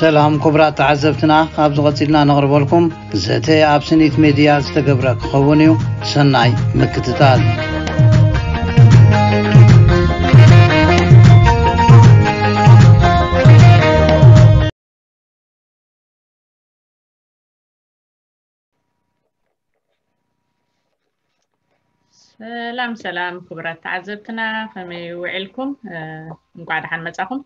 ሰላም ክቡራት ተዓዘብትና፣ ኣብዚ ቀጺልና ነቕርበልኩም ዘተ ኣብ ስኒት ሜድያ ዝተገብረ ክኸውን እዩ። ሰናይ ምክትታል። ሰላም ሰላም ክቡራት ተዓዘብትና፣ ከመይ ውዒልኩም? እንኳዕ ደሓን መጻኹም።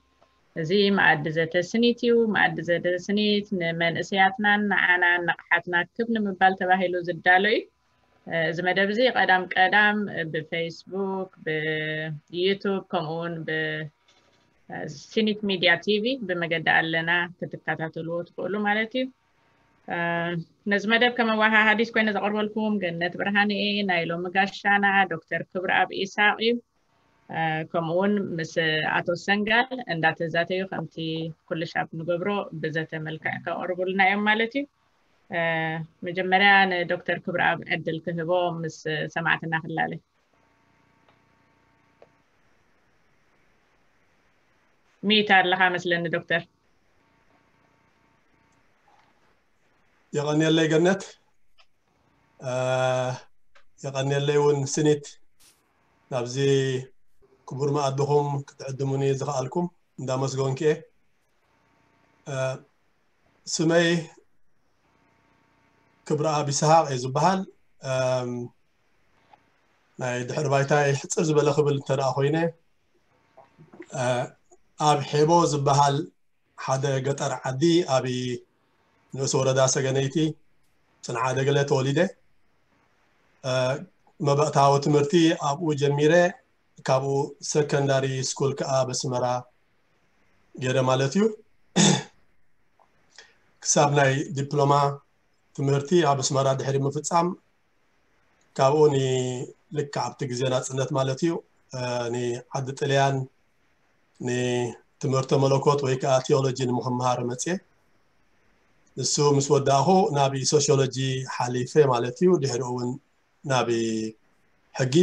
እዚ መኣዲ ዘተ ስኒት እዩ። መኣዲ ዘተ ስኒት ንመንእሰያትናን ንዓናን ንቕሓትና ክብ ንምባል ተባሂሉ ዝዳሎ እዩ። እዚ መደብ እዚ ቀዳም ቀዳም ብፌስቡክ፣ ብዩቱብ፣ ከምኡ እውን ብሲኒት ሚድያ ቲቪ ብመገዲ ኣለና ክትከታተልዎ ትኽእሉ ማለት እዩ። ነዚ መደብ ከም ኣወሃሃዲት ኮይነ ዘቕርበልኩም ገነት ብርሃን እየ። ናይ ሎሚ ጋሻና ዶክተር ክብረኣብ ኢሳቕ እዩ። ከምኡ እውን ምስ ኣቶ ሰንጋል እንዳተዛተዩ ከምቲ ኩሉ ሻብ ንገብሮ ብዘተ መልክዕ ከቕርቡልና እዮም ማለት እዩ። መጀመርያ ንዶክተር ክብረኣብ ዕድል ክህቦ ምስ ሰማዕትና ክላለ። ሚት ኣለኻ መስለኒ ዶክተር። የቐንየለይ ገነት። የቐንየለይ እውን ስኒት ናብዚ ክቡር መኣድኹም ክትዕድሙኒ ዝኸኣልኩም እንዳመስገንኩ እየ። ስመይ ክብረኣብ ይስሃቕ እየ ዝበሃል። ናይ ድሕሪ ባይታይ ሕፅር ዝበለ ክብል እንተ ደኣ ኮይነ፣ ኣብ ሔቦ ዝበሃል ሓደ ገጠር ዓዲ ኣብ ንእስ ወረዳ ሰገነይቲ ጽንዓ ደገለ ተወሊደ። መባእታዊ ትምህርቲ ኣብኡ ጀሚረ፣ ካብኡ ሰከንዳሪ ስኩል ከኣ በስመራ ገይረ ማለት እዩ። ክሳብ ናይ ዲፕሎማ ትምህርቲ ኣብ ኣስመራ ድሕሪ ምፍጻም፣ ካብኡ ንልክዕ ኣብቲ ግዜ ናጽነት ማለት እዩ፣ ንዓዲ ጥልያን ንትምህርተ መለኮት ወይ ከዓ ቴዎሎጂ ንምኽምሃር መጽየ። ንሱ ምስ ወዳእኹ ናብ ሶሽዮሎጂ ሓሊፈ ማለት እዩ። ድሕሪኡ እውን ናብ ሕጊ።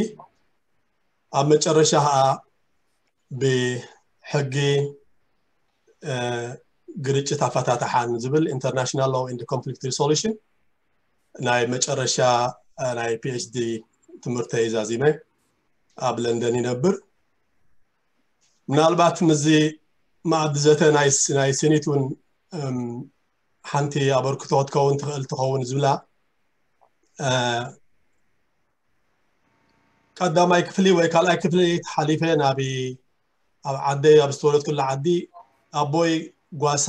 ኣብ መጨረሻ ከዓ ብሕጊ ግርጭት ኣፈታትሓን ዝብል፣ International Law and Conflict Resolution፣ ናይ መጨረሻ ናይ ፒኤችዲ ትምህርተይ ዛዚመ ኣብ ለንደን ይነብር። ምናልባት ምስዚ መኣዲ ዘተ ናይ ስኒት እውን ሓንቲ ኣበርክቶ ክትከውን ትኽእል ትኸውን ዝብላ፣ ቀዳማይ ክፍሊ ወይ ካልኣይ ክፍሊ ተሓሊፈ ናብ ኣብ ዓደይ ኣብ ዝተወለድኩላ ዓዲ ኣቦይ ጓሳ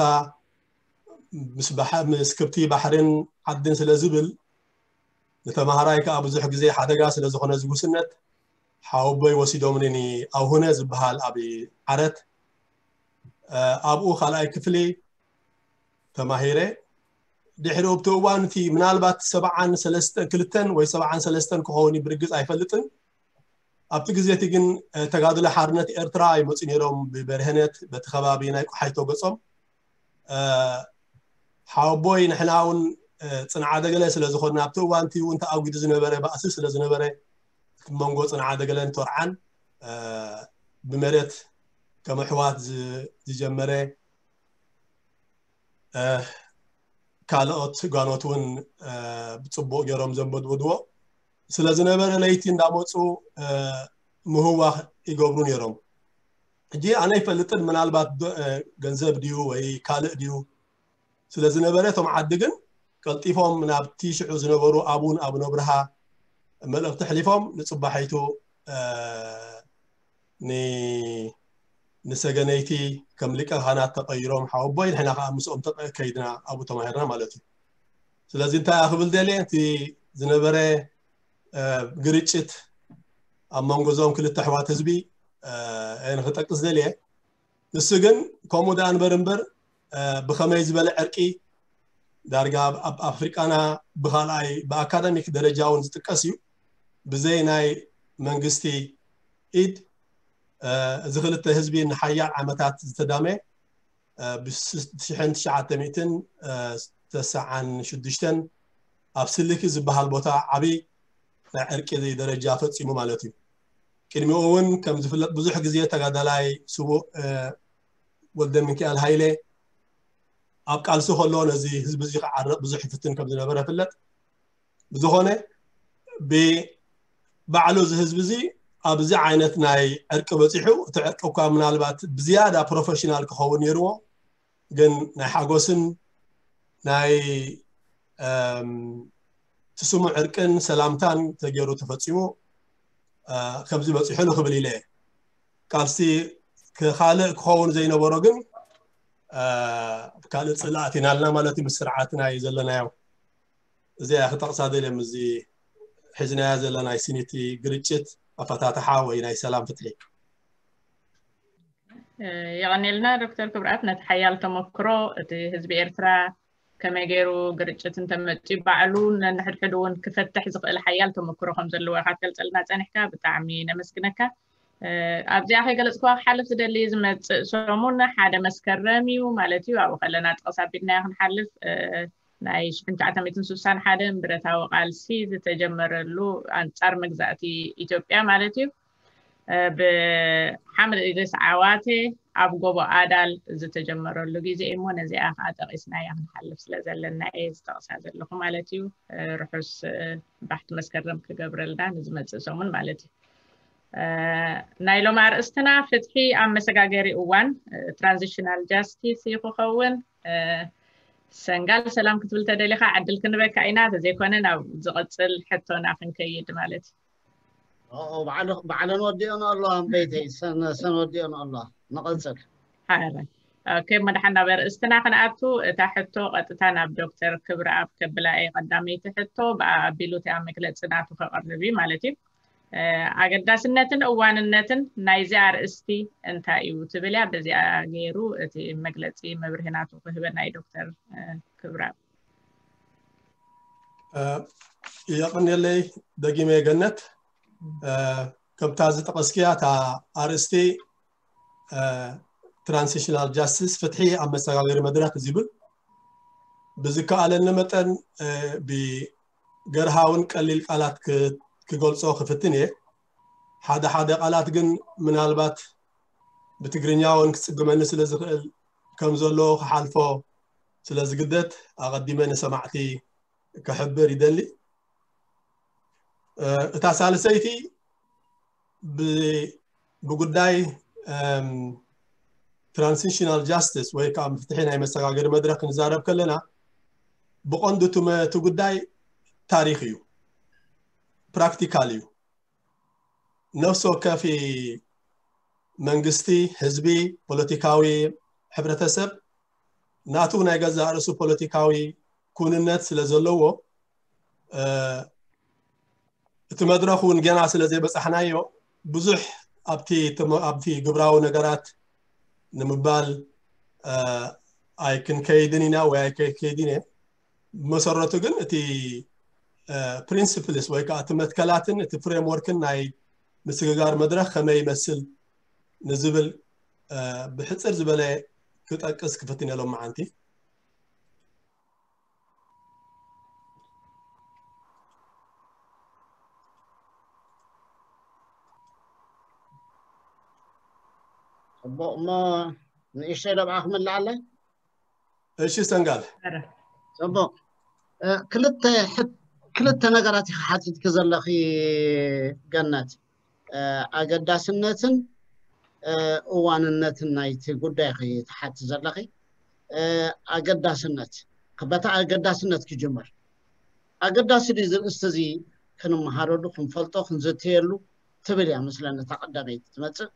ምስ ክብቲ ባሕርን ዓድን ስለ ዝብል፣ ንተማሃራይ ከዓ ብዙሕ ግዜ ሓደጋ ስለ ዝኾነ ዝጉስነት፣ ሓወቦይ ወሲዶምኒ ንኣውሁነ ዝበሃል ኣብ ዓረት፣ ኣብኡ ካልኣይ ክፍሊ ተማሂረ። ድሕሪ ኣብቲ እዋን እቲ ምናልባት ሰብዓን ሰለስተን ክልተን ወይ ሰብዓን ሰለስተን ክኸውን ብርግጽ ኣይፈልጥን። ኣብቲ ግዜ እቲ ግን ተጋድሎ ሓርነት ኤርትራ ይመፁ ነይሮም። ብበርሀነት በቲ ከባቢ ናይ ቆሓይቶ ገጾም ሓወቦይ ንሕና እውን ጽንዓ ደገለ ስለ ዝኾንና ኣብቲ እዋን እቲ እውን ተኣጒዱ ዝነበረ ባእሲ ስለ ዝነበረ መንጎ ጽንዓ ደገለን ቶርዓን ብመሬት ከም ኣሕዋት ዝጀመረ ካልኦት ጓኖት እውን ብፅቡቅ ገይሮም ዘንበድብድዎ ስለ ዝነበረ ለይቲ እንዳመፁ ምህዋኽ ይገብሩ ነይሮም። ሕጂ ኣነ ይፈልጥን ምናልባት ገንዘብ ድዩ ወይ ካልእ ድዩ ስለ ዝነበረ እቶም ዓዲ ግን ቀልጢፎም ናብቲ ሽዑ ዝነበሩ ኣቡን ኣቡነ ብርሃ መልእኽቲ ኣሕሊፎም ንፅባሒቱ ንሰገነይቲ ከም ሊቀ ካህናት ተቐይሮም ሓወቦይ ንሕና ከዓ ምስኦም ከይድና ኣብኡ ተማሂርና ማለት እዩ። ስለዚ እንታይ ክብል ደልየ እቲ ዝነበረ ግርጭት ኣብ መንጎ እዞም ክልተ ኣሕዋት ህዝቢ ንክጠቅስ ደልየ። ንሱ ግን ከምኡ ደኣ ንበር እምበር ብኸመይ ዝበለ ዕርቂ ዳርጋ ኣብ ኣፍሪቃና ብካልኣይ ብኣካዳሚክ ደረጃ እውን ዝጥቀስ እዩ። ብዘይ ናይ መንግስቲ ኢድ እዚ ክልተ ህዝቢ ንሓያል ዓመታት ዝተዳመ ብ ትሽዓተ ሚእትን ተስዓን ሽዱሽተን ኣብ ስልኪ ዝበሃል ቦታ ዓብይ ናይ ዕርቂ ደረጃ ፈፂሙ ማለት እዩ። ቅድሚኡ እውን ከም ዝፍለጥ ብዙሕ ግዜ ተጋዳላይ ስዉእ ወልደ ሚካኤል ሃይለ ኣብ ቃልሲ ከሎ ነዚ ህዝቢ እዚ ክዓርቕ ብዙሕ ይፍትን ከም ዝነበረ ይፍለጥ። ብዝኾነ ብባዕሉ እዚ ህዝቢ እዚ ኣብዚ ዓይነት ናይ ዕርቂ በፂሑ፣ እቲ ዕርቂ እኳ ምናልባት ብዝያዳ ፕሮፌሽናል ክኸውን ነይርዎ፣ ግን ናይ ሓጎስን ናይ እም፣ ስሙዕ ዕርቅን ሰላምታን ተገይሩ ተፈፂሙ እ፣ ከምዚ በፂሑ ንክብል ኢለ እየ። ቃልሲ ክ- ካልእ ክኸውን ዘይነበሮ ግን እ፣ ካልእ ፅላኣት ኢና ኣለና ማለት እዩ። ምስ ስርዓት ናይ ዘለናዮ እዚኣ ክጠቕሳ ደልየ፣ ምስዚ ሒዝናያ ዘለና ናይ ሲኒቲ ግርጭት ኣፈታትሓ ወይ ናይ ሰላም ፍትሒ። የቐኔልና ዶክተር ክብርኣት፣ ነቲ ሓያል ተመክሮ፣ እቲ ህዝቢ ኤርትራ ከመይ ገይሩ ግርጭት እንተመፅኡ ባዕሉ ነንሕድሕዱ እውን ክፈትሕ ዝኽእል ሓያል ተመክሮ ከም ዘለዎ ኢኻ ትገልፀልና ፀኒሕካ፣ ብጣዕሚ ነመስግነካ። ኣብዚኣ ከይገለፅክዋ ክሓልፍ ዝደሊ፣ ዝመፅእ ሰሙን ሓደ መስከረም እዩ ማለት እዩ። ኣብኡ ከለና ጥቕስ ኣቢልናዮ ክንሓልፍ፣ ናይ ሽሕን ትሽዓተ ሚእትን ስሳን ሓደን ብረታዊ ቃልሲ ዝተጀመረሉ ኣንፃር መግዛእቲ ኢትዮጵያ ማለት እዩ። ብሓምድ ኢድሪስ ዓዋቴ ኣብ ጎቦ ኣዳል ዝተጀመረሉ ግዜ እዩ እሞ ነዚኣ ከዓ ጠቒስናያ ክንሓልፍ ስለ ዘለና እየ ዝጠቕሳ ዘለኹ ማለት እዩ። ርሑስ ባሕቲ መስከረም ክገብረልና ንዝመፅእ ሰሙን ማለት እዩ። ናይ ሎሚ ኣርእስትና ፍትሒ ኣብ መሰጋገሪ እዋን፣ ትራንዚሽናል ጃስቲስ እዩ ክኸውን። ሰንጋል ሰላም ክትብል ተደሊኻ ዕድል ክንበካ ኢና፣ ተዘይኮነ ናብ ዝቕፅል ሕቶና ክንከይድ ማለት እዩ። ባዕለን ወዲኦን ኣሎ ኣንበይተይ፣ ሰን ወዲኦን ኣሎ። ንቐፅል። ሓረ ኦኬ፣ መድሓን ናብ ኣርእስትና ክንኣቱ፣ እታ ሕቶ ቀጥታ ናብ ዶክተር ክብረኣብ ከብላ እየ። ቀዳመይቲ ሕቶ ብኣ ኣቢሉ እቲኣ መግለፂ ናቱ ከቐርብ እዩ ማለት እዩ። ኣገዳስነትን እዋንነትን ናይዚ ኣርእስቲ እንታይ እዩ ትብል እያ። በዚኣ ገይሩ እቲ መግለፂ መብርሂ ናቱ ክህበና እዩ ዶክተር ክብረኣብ። የቐንየለይ ደጊመ ገነት። ከምታ ዝጠቐስክያ እታ ኣርእስቲ ትራንሲሽናል ጃስቲስ፣ ፍትሒ ኣብ መሰጋገሪ መድረኽ ዝብል፣ ብዝከኣለኒ መጠን ብገርሃውን ቀሊል ቃላት ክገልፆ ክፍትን እየ። ሓደ ሓደ ቃላት ግን ምናልባት ብትግርኛ እውን ክፅግመኒ ስለ ዝኽእል ከም ዘለዎ ክሓልፎ ስለ ዝግደድ ኣቐዲመ ንሰማዕቲ ክሕብር ይደሊ። እታ ሳልሰይቲ ብጉዳይ ትራንሲሽናል ጃስቲስ ወይ ከዓ ፍትሒ ናይ መሰጋገሪ መድረክ ክንዛረብ ከለና ብቐንዱ እቲ ጉዳይ ታሪክ እዩ፣ ፕራክቲካል እዩ። ነፍሲ ወከፍ መንግስቲ፣ ህዝቢ፣ ፖለቲካዊ ሕብረተሰብ ናቱ ናይ ገዛእ ርእሱ ፖለቲካዊ ኩንነት ስለ ዘለዎ እቲ መድረኽ እውን ገና ስለ ዘይበፃሕናዮ ብዙሕ ኣብቲ ግብራዊ ነገራት ንምባል ኣይክንከይድን ኢና ወይ ኣይከይድን እየ። ብመሰረቱ ግን እቲ ፕሪንስፕልስ ወይ ከዓ እቲ መትከላትን እቲ ፍሬምወርክን ናይ ምስግጋር መድረኽ ከመይ ይመስል ንዝብል ብሕፅር ዝበለ ክጠቅስ ክፍትን እየ ሎማዓንቲ። ፅቡቕ እሞ ንእሽተይ ለብዓ ክምልኣለይ። እሺ ሰንጋል። ፅቡቕ። ክልተ ነገራት ኢኻ ሓቲትኪ ዘለኺ ገነት፣ ኣገዳስነትን እዋንነትን ናይቲ ጉዳይ ኢኺ ትሓቲ ዘለኺ። ኣገዳስነት፣ በታ ኣገዳስነት ክጅምር። ኣገዳሲ ድዩ እዚ ርእስቲ እዚ ክንመሃረሉ፣ ክንፈልጦ፣ ክንዝተየሉ ትብል እያ መስለኒ እታ ቀዳመይቲ ትመፅእ።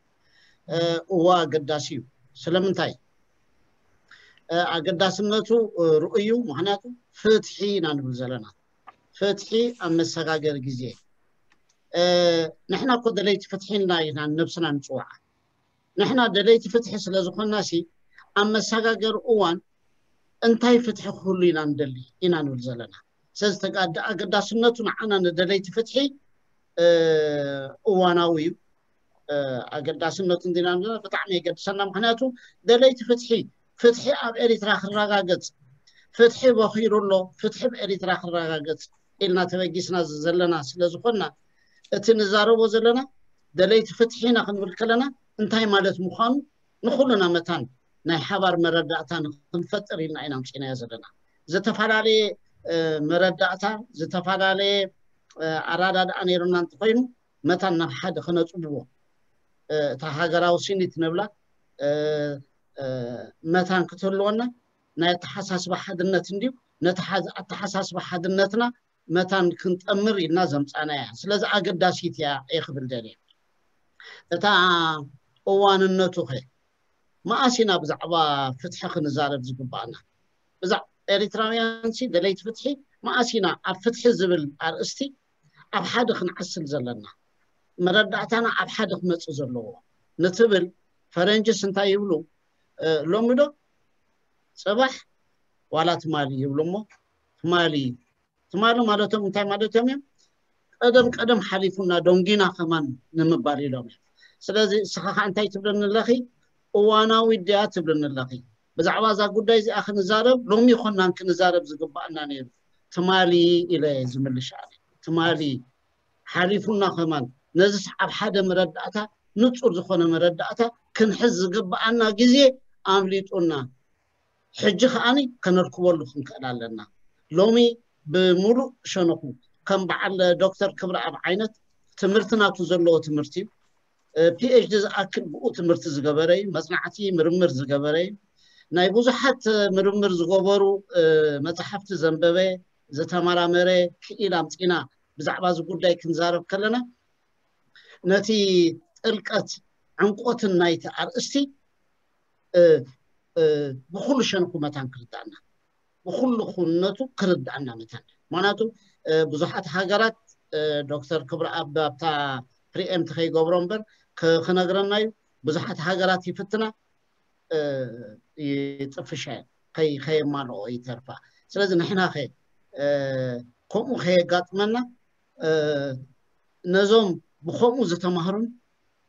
እዋ ኣገዳሲ እዩ። ስለምንታይ ኣገዳስነቱ ርኡይ እዩ? ምክንያቱ ፍትሒ ኢና ንብል ዘለና። ፍትሒ ኣብ መሰጋገሪ ግዜ። ንሕና እኮ ደለይቲ ፍትሒ ኢልና ኢና ነብስና ንፅውዓ። ንሕና ደለይቲ ፍትሒ ስለ ዝኾንና ሲ ኣብ መሰጋገሪ እዋን እንታይ ፍትሒ ክህሉ ኢና ንደሊ ኢና ንብል ዘለና። ስለዚ ኣገዳስነቱ ንዓና ንደለይቲ ፍትሒ እዋናዊ እዩ። ኣገዳስነቱ እንዲና ብጣዕሚ የገድሰና። ምክንያቱ ደለይቲ ፍትሒ፣ ፍትሒ ኣብ ኤሪትራ ክረጋገፅ፣ ፍትሒ በኺሩ ኣሎ፣ ፍትሒ ኣብ ኤሪትራ ክረጋገፅ ኢልና ተበጊስና ዘለና ስለ ዝኾንና፣ እቲ ንዛረቦ ዘለና ደለይቲ ፍትሒ ኢና ክንብል ከለና እንታይ ማለት ምዃኑ ንኩልና መታን ናይ ሓባር መረዳእታ ንክንፈጥር ኢልና ኢና ምፅናዮ ዘለና። ዝተፈላለየ መረዳእታ፣ ዝተፈላለየ ኣረዳድኣ ነይሩና እንተኮይኑ፣ መታን ናብ ሓደ ክነፅብዎ፣ እታ ሃገራዊ ስኒት ንብላ መታን ክትህልወና፣ ናይ ኣተሓሳስባ ሓድነት እንድዩ። ነቲ ኣተሓሳስባ ሓድነትና መታን ክንጠምር ኢልና ዘምፃና እያ። ስለዚ ኣገዳሲት እያ እየ ክብል ደልየ። እታ እዋንነቱ ከ፣ መኣስ ኢና ብዛዕባ ፍትሒ ክንዛረብ ዝግባኣና? ብዛዕ ኤሪትራውያን ሲ ደለይቲ ፍትሒ፣ መኣስ ኢና ኣብ ፍትሒ ዝብል ኣርእስቲ ኣብ ሓደ ክንዓስል ዘለና? መረዳእታና ኣብ ሓደ ክመፅእ ዘለዎ ንትብል፣ ፈረንጅስ እንታይ ይብሉ? ሎሚ ዶ ፅባሕ ዋላ ትማሊ ይብሉ እሞ፣ ትማሊ ትማሊ ማለቶም እንታይ ማለቶም እዮም? ቀደም ቀደም ሓሊፉና ዶንጊና ከማን ንምባል ኢሎም እዮም። ስለዚ እስኻ ከዓ እንታይ ትብለኒ ኣለኺ? እዋናዊ ድያ ትብለኒ ኣለኺ? ብዛዕባ እዛ ጉዳይ እዚኣ ክንዛረብ ሎሚ ይኮናን ክንዛረብ ዝግባኣና ነይሩ፣ ትማሊ ኢለ ዝምልሽ ኣነ። ትማሊ ሓሊፉና ከማን፣ ነዚ ኣብ ሓደ መረዳእታ፣ ንፁር ዝኾነ መረዳእታ ክንሕዝ ዝግባኣና ግዜ ኣምሊጡና። ሕጂ ከዓኒ ከነርክበሉ ክንክእል ኣለና። ሎሚ ብምሉእ ሸነኹ ከም በዓል ዶክተር ክብረኣብ ዓይነት ትምህርቲ ናቱ ዘለዎ ትምህርቲ እዩ። ፒኤችዲ ዝኣክል ብኡ ትምህርቲ ዝገበረ እዩ። መፅናዕቲ ምርምር ዝገበረ እዩ። ናይ ብዙሓት ምርምር ዝገበሩ መፅሓፍቲ ዘንበበ፣ ዝተመራመረ ክኢላ ኣምፂና ብዛዕባ እዚ ጉዳይ ክንዛረብ ከለና፣ ነቲ ጥልቀት ዕምቆትን ናይቲ ኣርእስቲ ብኩሉ ሸነኹ መታን ክርዳእና፣ ብኩሉ ኩነቱ ክርዳእና መታን። ምክንያቱ ብዙሓት ሃገራት፣ ዶክተር ክብረኣብ ኣብታ ፕሪኤምት ከይገብሮ እምበር ክነግረና እዩ፣ ብዙሓት ሃገራት ይፍትና፣ ይጥፍሻ፣ ከየማልኦ ይተርፋ። ስለዚ ንሕና ከ ከምኡ ከየጋጥመና፣ ነዞም ብከምኡ ዝተማህሩን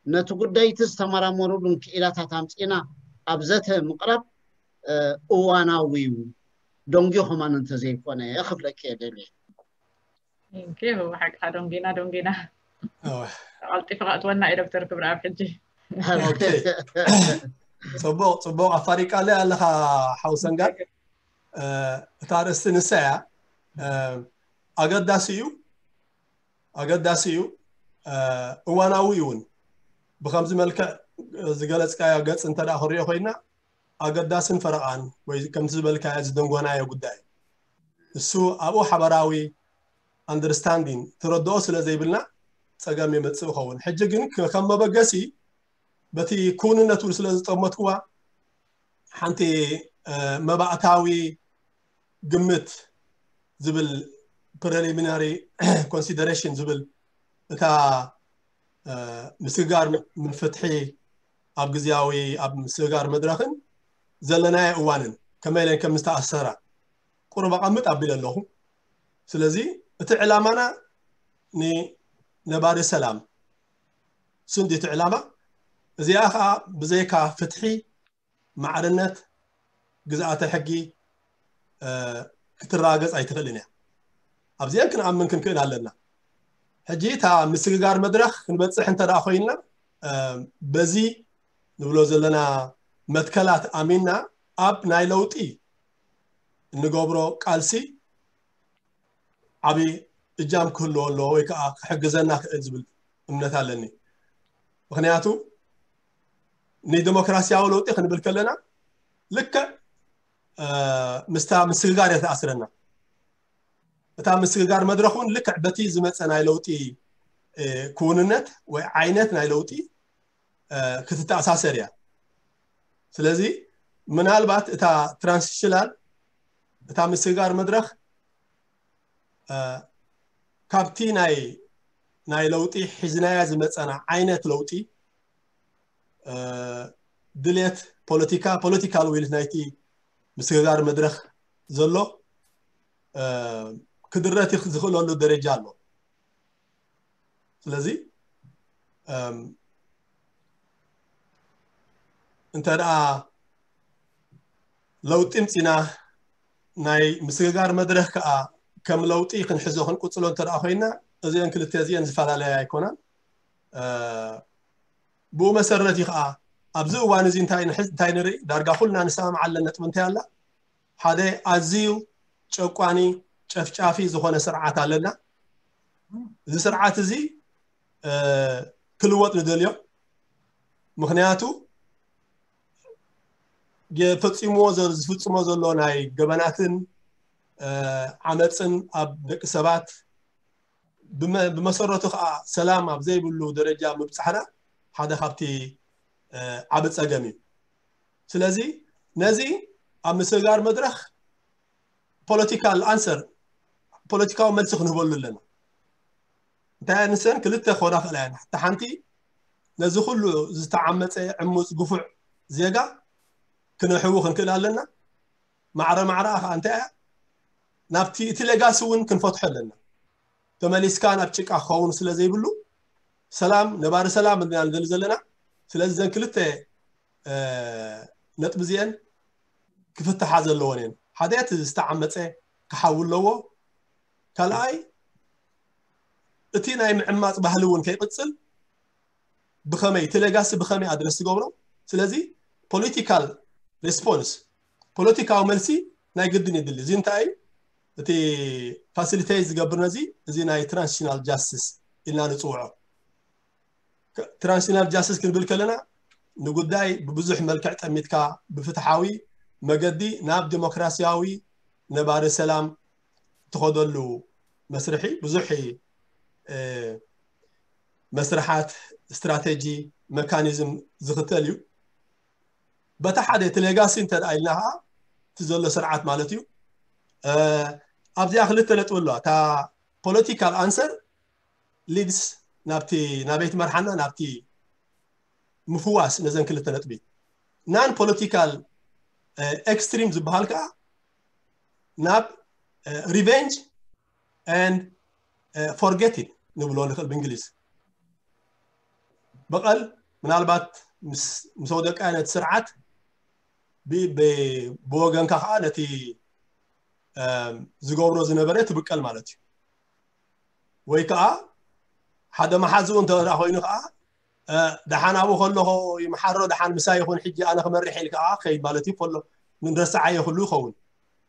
ነቲ ጉዳይ እቲ ዝተመራመሩሉን ክኢላታት ኣምፂእና ኣብ ዘተ ምቕራብ እዋናዊ እዩ፣ ደንጊዮ ከማን እንተዘይኮነ ክብለኪ እየ ደልየ። ብሓቅካ ደንጊና ደንጊና። ቀልጢፉ ከእትወና እዩ ዶክተር ክብረኣብ ሕጂ። ጽቡቅ ጽቡቅ ኣፋሪቃለ ኣለካ ሓው ሰንጋር። እታ ኣርእስቲ ንሳ እያ። ኣገዳሲ እዩ ኣገዳሲ እዩ። እዋናዊ እውን ብከምዚ መልክዕ ዝገለፅካዮ ገፅ እንተ ክሪኦ ኮይና ኣገዳስን ፈረቓን ወይ ከምቲ ዝበልካዮ ዝደንጎናዮ ጉዳይ እሱ ኣብኡ ሓበራዊ ኣንደርስታንዲን ትረድኦ ስለ ዘይብልና ፀገም የመፅእ ይኸውን። ሕጂ ግን ከም መበገሲ በቲ ክውንነቱ ስለ ዝጠመትኩዋ ሓንቲ መባእታዊ ግምት ዝብል ፕሪሊሚናሪ ኮንሲደሬሽን ዝብል እታ ምስግጋር ምን ፍትሒ ኣብ ግዜያዊ ኣብ ምስግጋር መድረኽን ዘለናዮ እዋንን ከመይ ኢለን ከም ዝተኣሰራ ቁሩብ ኣቐምጥ ኣቢለ ኣለኹ። ስለዚ እቲ ዕላማና ንነባሪ ሰላም ስንዲ እቲ ዕላማ እዚኣ ከዓ ብዘይካ ፍትሒ፣ ማዕርነት፣ ግዝኣተ ሕጊ ክትረጋገፅ ኣይትኽእልን እያ። ኣብዚአን ክንኣምን ክንክእል ኣለና። ሕጂ እታ ምስግጋር መድረኽ ክንበፅሕ እንተ ኮይንና በዚ ንብሎ ዘለና መትከላት ኣሚንና ኣብ ናይ ለውጢ እንገብሮ ቃልሲ ዓብዪ እጃም ክህልዎ ኣለዎ ወይ ከዓ ክሕግዘና ክእል ዝብል እምነት ኣለኒ። ምክንያቱ ንዲሞክራሲያዊ ለውጢ ክንብል ከለና ልክዕ ምስታ ምስግጋር እያ ተኣስረና። እታ ምስግጋር መድረኽ እውን ልክዕ በቲ ዝመፀ ናይ ለውጢ ክውንነት ወይ ዓይነት ናይ ለውጢ ክትተኣሳሰር እያ። ስለዚ ምናልባት እታ ትራንስሽናል እታ ምስግጋር መድረኽ ካብቲ ናይ ናይ ለውጢ ሒዝናያ ዝመፀና ዓይነት ለውጢ ድሌት ፖለቲካ ፖለቲካል ዊል ናይቲ ምስግጋር መድረኽ ዘሎ ክድረት ዝኽእለሉ ደረጃ ኣሎ። ስለዚ እንተ ደኣ ለውጢ ምፂና ናይ ምስግጋር መድረኽ ከዓ ከም ለውጢ ክንሕዞ ክንቅፅሎ እንተ ኮይና እዚአን ክልተ እዚአን ዝፈላለያ ኣይኮናን። ብኡ መሰረት እዩ ከዓ ኣብዚ እዋን እዚ እንታይ ንርኢ? ዳርጋ ኩልና ንሰማምዓለን ነጥቢ እንታይ ኣላ? ሓደ ኣዝዩ ጨቋኒ፣ ጨፍጫፊ ዝኾነ ስርዓት ኣለና። እዚ ስርዓት እዚ ክልወጥ ንደልዮ። ምክንያቱ ፈፂምዎ ዝፍፅሞ ዘሎ ናይ ገበናትን ዓመፅን ኣብ ደቂ ሰባት ብመሰረቱ ከዓ ሰላም ኣብ ዘይብሉ ደረጃ ምብፃሕና ሓደ ካብቲ ዓብ ፀገም እዩ። ስለዚ ነዚ ኣብ ምስግጋር መድረክ ፖለቲካል ኣንሰር፣ ፖለቲካዊ መልሲ ክንህበሉ ኣለና። እንታይ ንሰን ክልተ ክኾና ክእላ እየን። ሓንቲ ነዚ ኩሉ ዝተዓመፀ ዕሙፅ ግፉዕ ዜጋ ክነሕዊ ክንክእል ኣለና። ማዕረ ማዕረ ከዓ እንታይ እያ ናብቲ እቲ ሌጋሲ እውን ክንፈትሖ ኣለና። ተመሊስካ ናብ ጭቃ ክኸውን ስለ ዘይብሉ ሰላም፣ ነባሪ ሰላም ኢና ንደሊ ዘለና። ስለዚ ዘን ክልተ ነጥቢ እዚአን ክፍትሓ ዘለዎን እየን። ሓደ እቲ ዝተዓመፀ ክሓዊ ኣለዎ። ካልኣይ እቲ ናይ ምዕማፅ ባህሊ እውን ከይቅፅል ብኸመይ እቲ ሌጋሲ ብኸመይ ኣድረስ ትገብሮ? ስለዚ ፖለቲካል ሬስፖንስ፣ ፖለቲካዊ መልሲ ናይ ግድን ይድሊ። እዚ እንታይ እዩ? እቲ ፋሲሊቴት ዝገብር ነዚ እዚ ናይ ትራንዚሽናል ጃስቲስ ኢልና ንፅውዖ። ትራንዚሽናል ጃስቲስ ክንብል ከለና ንጉዳይ ብብዙሕ መልክዕ ጠሚትካ ብፍትሓዊ መገዲ ናብ ዲሞክራሲያዊ ነባሪ ሰላም ትኸደሉ መስርሒ ብዙሕ መስርሓት፣ ስትራቴጂ፣ መካኒዝም ዝኽተል እዩ። በታ ሓደ እቲ ሌጋሲ እንተ ኢልና ከዓ እቲ ዘሎ ስርዓት ማለት እዩ። ኣብዚኣ ክልተ ነጥቢ ኣለዋ። እታ ፖለቲካል ኣንሰር ሊድስ ናብቲ ናበይ ትመርሓና? ናብቲ ምፍዋስ ነዘን ክልተ ነጥቢ። ናን ፖለቲካል ኤክስትሪም ዝበሃል ከዓ ናብ ሪቨንጅ ኤንድ ፎርጌቲንግ ንብሎ ንኽእል ብእንግሊዝ። በቐል ምናልባት ምስ ወደቂ ዓይነት ስርዓት ብወገንካ ከዓ ነቲ ዝገብሮ ዝነበረ ትብቀል ማለት እዩ። ወይ ከዓ ሓደ መሓዝኡ እንተ ኮይኑ ከዓ ደሓን ኣብኡ ከለኹ ይምሓሮ፣ ደሓን ምሳይ ይኹን፣ ሕጂ ኣነ ክመርሕ ኢል ከዓ ከይድ ማለት እዩ። ከሎ ንረስዓዮ ክሉ ይኸውን።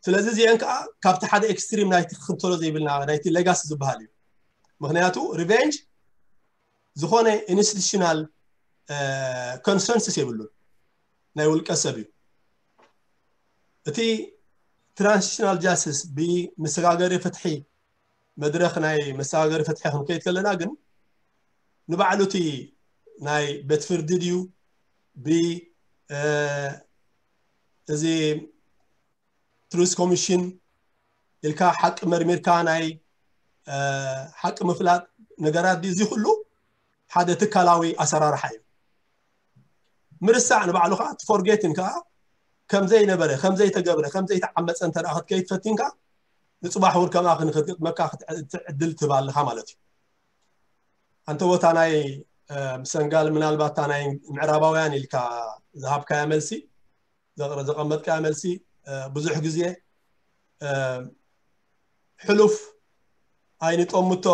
ስለዚ እዚአን ከዓ ካብቲ ሓደ ኤክስትሪም ናይቲ ክኽተሎ ዘይብልና ናይቲ ሌጋሲ ዝበሃል እዩ። ምክንያቱ ሪቨንጅ ዝኾነ ኢንስቲቱሽናል ኮንሰንስስ የብሉን፣ ናይ ውልቀ ሰብ እዩ። እቲ ትራንዚሽናል ጃስቲስ ብመሰጋገሪ ፍትሒ፣ መድረክ ናይ መሰጋገሪ ፍትሒ ክንከይድ ከለና ግን ንባዕሉ እቲ ናይ ቤት ፍርዲ ድዩ ብ እዚ ትሩዝ ኮሚሽን ኢልካ ሓቂ መርሚርካ ናይ ሓቂ ምፍላጥ ነገራት ድዩ? እዚ ኩሉ ሓደ ትካላዊ ኣሰራርሓ እዩ። ምርሳዕ ንባዕሉ ከዓ ትፎርጌትን ከዓ ከምዘይነበረ፣ ከምዘይተገብረ፣ ከምዘይተዓመፀ እንተ ክትከይድ ፈቲንካ ንፅባሕ እውን ከምኣ ክንክትገጥመካ ዕድል ትህብ ኣለካ ማለት እዩ። ኣንተ ቦታ ናይ ምሰንጋል ምናልባት ናይ ምዕራባውያን ኢልካ ዝሃብካያ መልሲ፣ ዘቐመጥካያ መልሲ ብዙሕ ግዜ ሕሉፍ ኣይንጠምቶ፣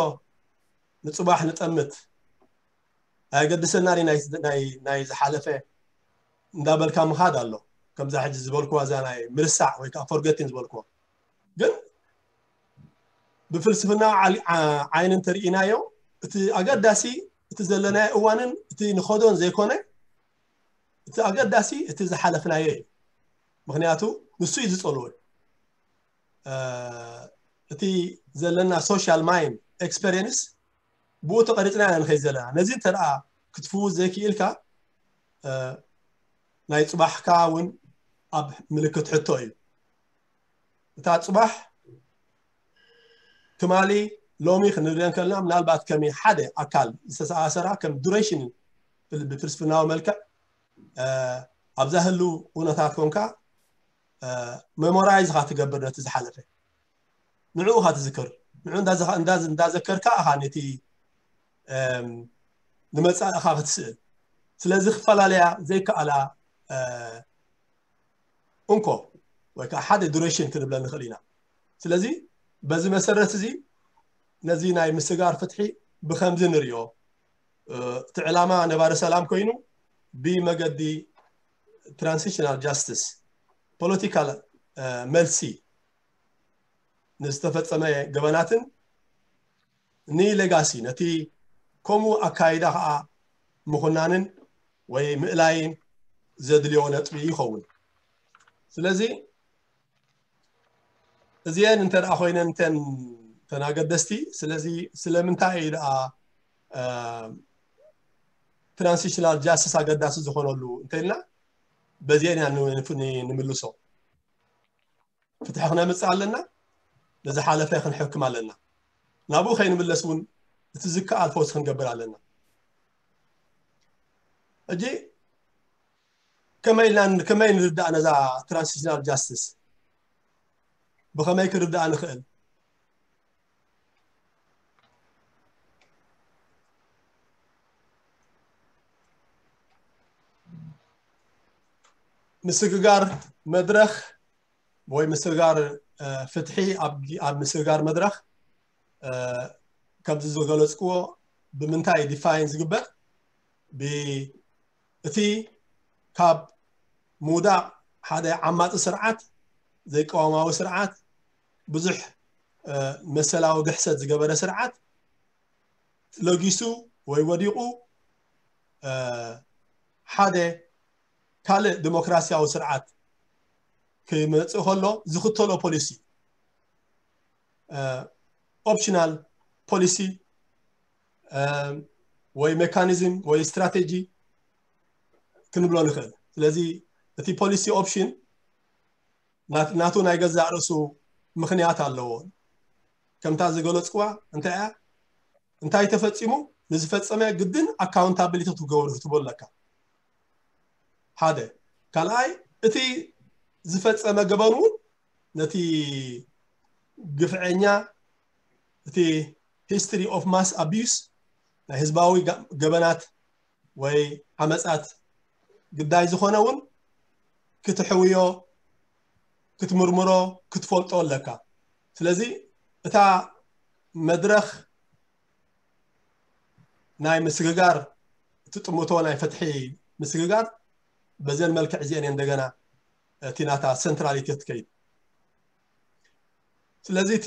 ንፅባሕ ንጠምት፣ ኣየገድሰናን ናይ ዝሓለፈ እንዳበልካ ምኻድ ኣሎ። ከምዛ ሕጂ ዝበልኩዋ እዛ ናይ ምርሳዕ ወይ ከዓ ፎርገቲን ዝበልኩዋ ግን ብፍልስፍና ዓይኒ እንተርኢናዮ እቲ ኣገዳሲ እቲ ዘለናዮ እዋንን እቲ ንኸዶን ዘይኮነ እቲ ኣገዳሲ እቲ ዝሓለፍናዮ እዩ። ምክንያቱ ንሱ እዩ ዝፀልዎ። እቲ ዘለና ሶሻል ማይንድ ኤክስፔሪንስ ብኡ ተቐሪፅና ኢና ንኸይድ ዘለና። ነዚ እንተ ክትፍውስ ዘይክኢልካ ናይ ፅባሕካ እውን ኣብ ምልክት ሕቶ እዩ። እታ ፅባሕ ትማሊ ሎሚ ክንሪኦ ከለና ምናልባት ከም ሓደ ኣካል ዝተሰኣሰራ ከም ዱሬሽን ብፍልስፍናዊ መልክዕ ኣብዛ ህሉ ኩነታት ኮንካ ሜሞራይዝ ካ ትገብር ነቲ ዝሓለፈ ንዕኡ ካ ትዝክር ንዑ እንዳዘከርካ ኣኻ ነቲ ንመፃእኻ ክትስእል ስለዚ ክፈላለያ ዘይከኣላ እንኮ ወይ ከዓ ሓደ ዱሬሽን ክንብለ ንኽእል ኢና ስለዚ በዚ መሰረት እዚ ነዚ ናይ ምስጋር ፍትሒ ብከምዚ ንሪኦ እቲ ዕላማ ነባሪ ሰላም ኮይኑ ብመገዲ transitional justice political መልሲ ንዝተፈጸመ ገበናትን ኒ legacy ነቲ ከምኡ ኣካይዳ ከዓ ምኹናንን ወይ ምእላይን ዘድልዮ ነጥቢ ይኸውን። ስለዚ እዚአን እንተ ደኣ ኮይነን እንተን ተናገደስቲ ስለዚ ስለምንታይ እዩ ደኣ transitional justice ኣገዳሲ ዝኾነሉ እንተልና በዚአን ኢና ንምልሶ። ፍትሒ ክነምፅእ ኣለና። ንዝሓለፈ ክንሕክም ኣለና። ናብኡ ከይንምለስ እውን እቲ ዝከኣል ፈውሲ ክንገብር ኣለና። ሕጂ ከመይ ኢልና ከመይ ንርዳእ ነዛ transitional justice? ብኸመይ ክርዳእ ንኽእል? ምስግጋር መድረኽ ወይ ምስግጋር ፍትሒ ኣብ ምስግጋር መድረኽ ከምዚ ዝገለፅክዎ ብምንታይ define ዝግበር እቲ ካብ ምውዳቕ ሓደ ዓማፂ ስርዓት ዘይቀዋማዊ ስርዓት ብዙሕ መሰላዊ ግሕሰት ዝገበረ ስርዓት ለጊሱ ወይ ወዲቑ ሓደ ካልእ ዲሞክራሲያዊ ስርዓት ክመፅእ ከሎ ዝኽተሎ ፖሊሲ optional policy ወይ mechanism ወይ strategy ክንብሎ ንኽእል። ስለዚ እቲ policy option ናቱ ናይ ገዛእ ርእሱ ምኽንያት ኣለዎ። ከምታ ዝገለፅኩዋ እንታይ እያ? እንታይ ተፈፂሙ ንዝፈፀመ ግድን accountability ክትገበሩ ክትበለካ ሓደ። ካልኣይ እቲ ዝፈፀመ ገበን እውን ነቲ ግፍዐኛ እቲ history of mass abuse ናይ ህዝባዊ ገበናት ወይ ዓመፃት ግዳይ ዝኾነ እውን ክትሕውዮ ክትምርምሮ ክትፈልጦ ኣለካ። ስለዚ እታ መድረኽ ናይ ምስግጋር እቲ ጥምቶ ናይ ፍትሒ ምስግጋር በዘን መልክዕ እዚአን እንደገና እቲ ናታ centrality ትከይድ። ስለዚ እቲ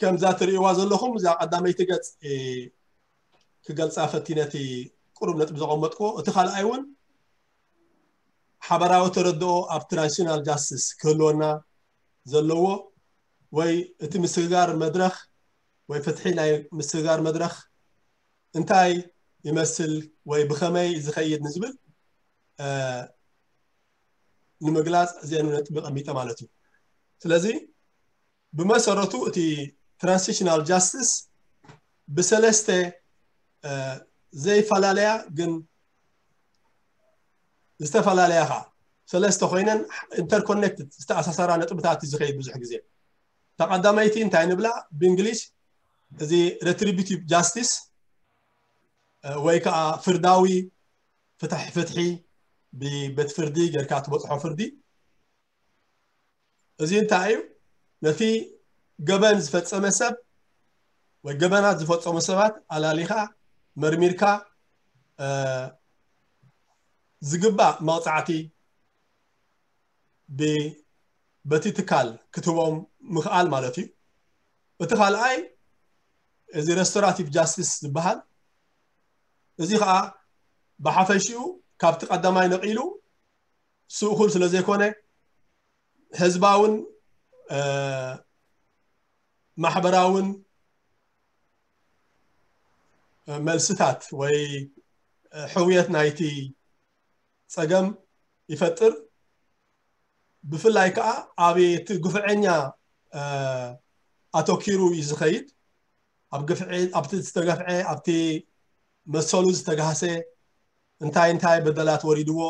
ከምዛ ትርእይዋ ዘለኹም እዛ ቀዳመይቲ ገፅ ክገልፃ ፈቲነ እቲ ቁሩብ ነጥቢ ዘቐመጥኩዎ። እቲ ካልኣይ እውን ሓበራዊ ተረድኦ ኣብ transitional justice ክህልወና ዘለዎ ወይ እቲ ምስግጋር መድረኽ ወይ ፍትሒ ናይ ምስግጋር መድረኽ እንታይ ይመስል ወይ ብኸመይ ዝኸይድ ንዝብል ንምግላፅ እዚአን ነጥቢ ቀሚጠ ማለት እዩ። ስለዚ ብመሰረቱ እቲ transitional justice ብሰለስተ ዘይፈላለያ ግን ዝተፈላለያ ከዓ ሰለስተ ኮይነን interconnected ዝተኣሳሰራ ነጥብታት እዩ ዝኸይድ ብዙሕ ግዜ። ተቐዳመይቲ እንታይ ንብላ ብእንግሊሽ እዚ retributive justice ወይ ከዓ ፍርዳዊ ፍትሒ ፍትሒ ብቤት ፍርዲ ጌርካ ትበፅሖ ፍርዲ እዚ እንታይ እዩ? ነቲ ገበን ዝፈፀመ ሰብ ወይ ገበናት ዝፈፀሙ ሰባት ኣላሊኻ መርሚርካ ዝግባእ መቕፃዕቲ በቲ ትካል ክትህቦም ምኽኣል ማለት እዩ። እቲ ካልኣይ እዚ restorative justice ዝበሃል እዚ ከዓ ብሓፈሽኡ ካብቲ ቀዳማይ ነቒሉ ስእኹል ስለ ዘይኮነ ህዝባውን ማሕበራውን መልስታት ወይ ሕውየት ናይቲ ፀገም ይፈጥር። ብፍላይ ከዓ ኣብ እቲ ግፍዐኛ ኣተኪሩ እዩ ዝኸይድ። ኣብ ግፍዒ ኣብቲ ዝተገፍዐ ኣብቲ መሰሉ ዝተጋህሰ እንታይ እንታይ በደላት ወሪድዎ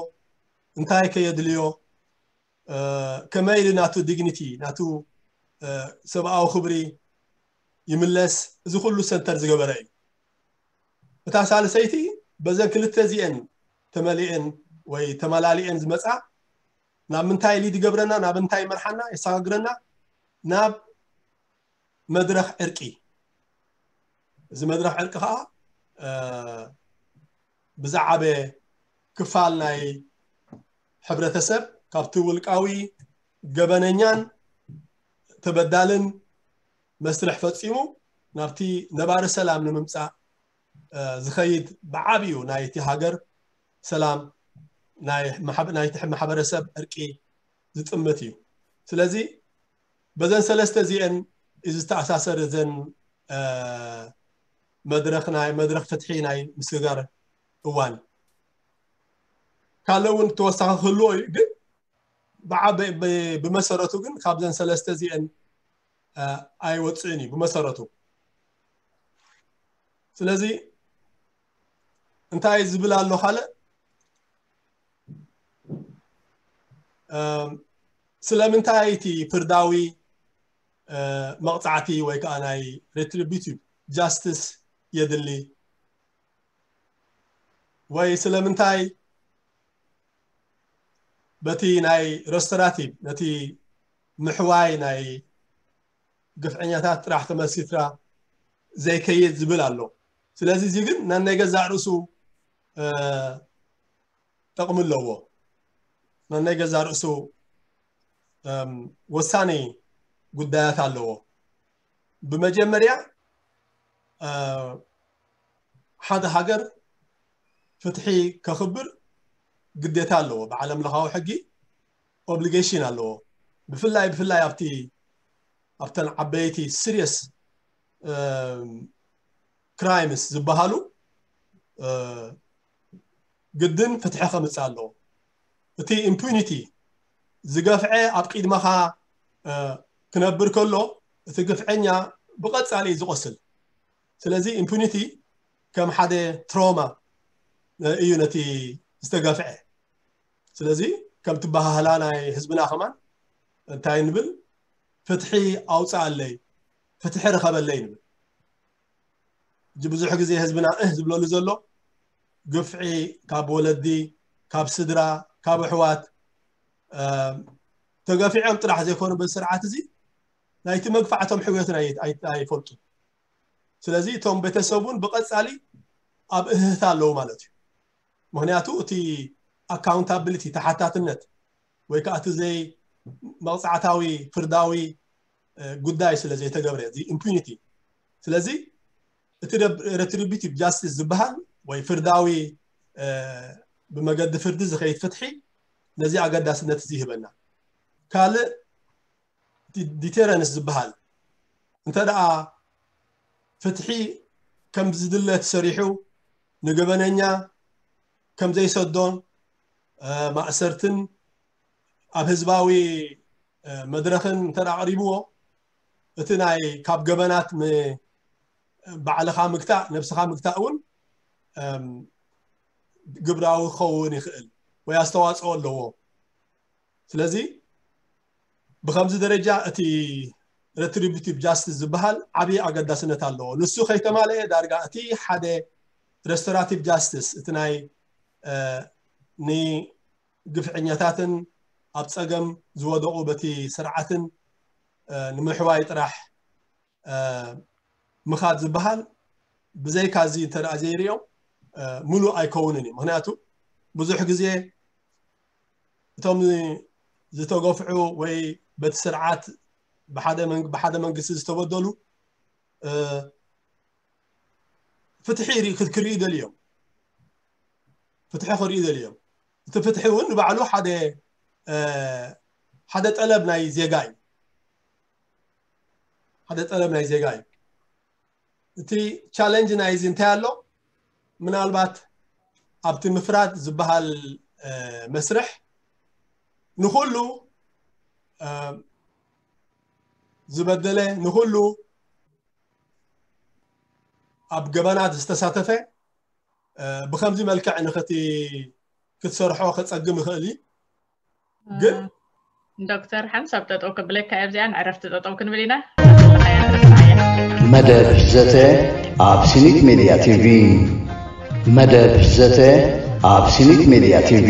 እንታይ ከየድልዮ ከመይ ኢሉ ናቱ dignity ናቱ ሰብኣዊ ክብሪ ይምለስ፣ እዚ ኩሉ center ዝገበረ እዩ። እታ ሳልሰይቲ በዘን ክልተ እዚአን ተመሊኤን ወይ ተመላሊኤን ዝመፃ ናብ ምንታይ ሊድ ይገብረና፣ ናብ እንታይ ይመርሓና፣ የሰጋግረና ናብ መድረኽ ዕርቂ። እዚ መድረኽ ዕርቂ ከዓ ብዝዓበ ክፋል ናይ ሕብረተሰብ ካብቲ ውልቃዊ ገበነኛን ተበዳልን መስርሕ ፈፂሙ ናብቲ ነባሪ ሰላም ንምምፃእ ዝኸይድ ብዓብዩ ናይቲ ሃገር ሰላም ናይቲ ማሕበረሰብ ዕርቂ ዝጥምት እዩ። ስለዚ በዘን ሰለስተ እዚአን እዩ ዝተኣሳሰር እዘን መድረኽ ናይ መድረኽ ፍትሒ ናይ ምስግጋር እዋን ካልእ እውን ተወሳኺ ክህልዎ እዩ። ግን ብመሰረቱ ግን ካብዘን ሰለስተ እዚአን ኣይወፅእን እዩ ብመሰረቱ። ስለዚ እንታይ ዝብል ኣሎ ካልእ ስለምንታይ እቲ ፍርዳዊ መቕፃዕቲ ወይ ከዓ ናይ retributive justice የድሊ ወይ ስለምንታይ በቲ ናይ restorative ነቲ ምሕዋይ ናይ ግፍዐኛታት ጥራሕ ተመስሪትካ ዘይከይድ ዝብል ኣሎ። ስለዚ እዚ ግን ነናይ ገዛእ ርእሱ ጠቕሚ ኣለዎ። ነናይ ገዛእ ርእሱ ወሳኒ ጉዳያት ኣለዎ። ብመጀመርያ ሓደ ሃገር ፍትሒ ከኽብር ግዴታ ኣለዎ። ብዓለም ለኻዊ ሕጊ obligation ኣለዎ። ብፍላይ ብፍላይ ኣብቲ ኣብተን ዓበይቲ serious crimes ዝበሃሉ ግድን ፍትሒ ከምፅእ ኣለዎ። እቲ impunity ዝገፍዐ ኣብ ቅድመኻ ክነብር ከሎ እቲ ግፍዐኛ ብቐፃሊ እዩ ዝቆስል። ስለዚ impunity ከም ሓደ trauma እዩ ነቲ ዝተገፍዐ። ስለዚ ከምቲ ባህላ ናይ ህዝብና ከማን እንታይ ንብል? ፍትሒ ኣውፅኣለይ፣ ፍትሒ ርኸበለይ ንብል። እዚ ብዙሕ ግዜ ህዝብና እህ ዝብለሉ ዘሎ ግፍዒ ካብ ወለዲ፣ ካብ ስድራ፣ ካብ ኣሕዋት ተገፊዖም ጥራሕ ዘይኮኑ በዚ ስርዓት እዚ ናይቲ መግፋዕቶም ሕውየትን ኣይፈልጡ። ስለዚ እቶም ቤተሰብ እውን ብቐፃሊ ኣብ እህህታ ኣለዉ ማለት እዩ። ምክንያቱ እቲ accountability ተሓታትነት ወይ ከዓ እቲ ዘይ መቕፃዕታዊ ፍርዳዊ ጉዳይ ስለ ዘይተገብረ እዚ impunity። ስለዚ እቲ retributive justice ዝበሃል ወይ ፍርዳዊ ብመገዲ ፍርዲ ዝኸይድ ፍትሒ ነዚ ኣገዳስነት እዚ ይህበና። ካልእ deterrence ዝበሃል እንተ ደኣ ፍትሒ ከም ዝድለ ተሰሪሑ ንገበነኛ ከም ዘይሰዶን ማእሰርትን ኣብ ህዝባዊ መድረኽን እንተ ኣቕሪብዎ እቲ ናይ ካብ ገበናት ባዕልኻ ምግታእ ነብስኻ ምግታእ እውን ግብራዊ ክኸውን ይኽእል ወይ ኣስተዋፅኦ ኣለዎ። ስለዚ ብከምዚ ደረጃ እቲ retributive justice ዝበሃል ዓብዪ ኣገዳስነት ኣለዎ። ንሱ ከይተማለአ ዳርጋ እቲ ሓደ restorative justice እቲ ናይ ንግፍዐኛታትን ኣብ ፀገም ዝወደቑ በቲ ስርዓትን ንምሕዋይ ጥራሕ ምኻድ ዝበሃል ብዘይካ እዚ እንተ ዘይርኦም ምሉእ ኣይከውንን እዩ። ምክንያቱ ብዙሕ ግዜ እቶም ዝተገፍዑ ወይ በቲ ስርዓት ብሓደ መንግስቲ ዝተበደሉ ፍትሒ ክርእዩ ደልዮም ፍትሒ ክርእዩ ደልዮም እቲ ፍትሒ እውን ንባዕሉ ሓደ ሓደ ጠለብ ናይ ዜጋ እዩ። ሓደ ጠለብ ናይ ዜጋ እዩ። እቲ challenge ናይ እዚ እንታይ ኣሎ? ምናልባት ኣብቲ ምፍራድ ዝበሃል መስርሕ ንኩሉ ዝበደለ ንኩሉ ኣብ ገበናት ዝተሳተፈ ብከምዚ መልክዕ ንክቲ ክትሰርሖ ከፀግም ይኽእል እዩ። ግን ዶክተር ሓምስ ኣብ ጠጠው ከብለካ እየ ኣብዚኣ ንዕረፍቲ ጠጠው ክንብል ኢና። መደብ ዘተ ኣብ ሲኒት ሜድያ ቲቪ። መደብ ዘተ ኣብ ሲኒት ሜድያ ቲቪ።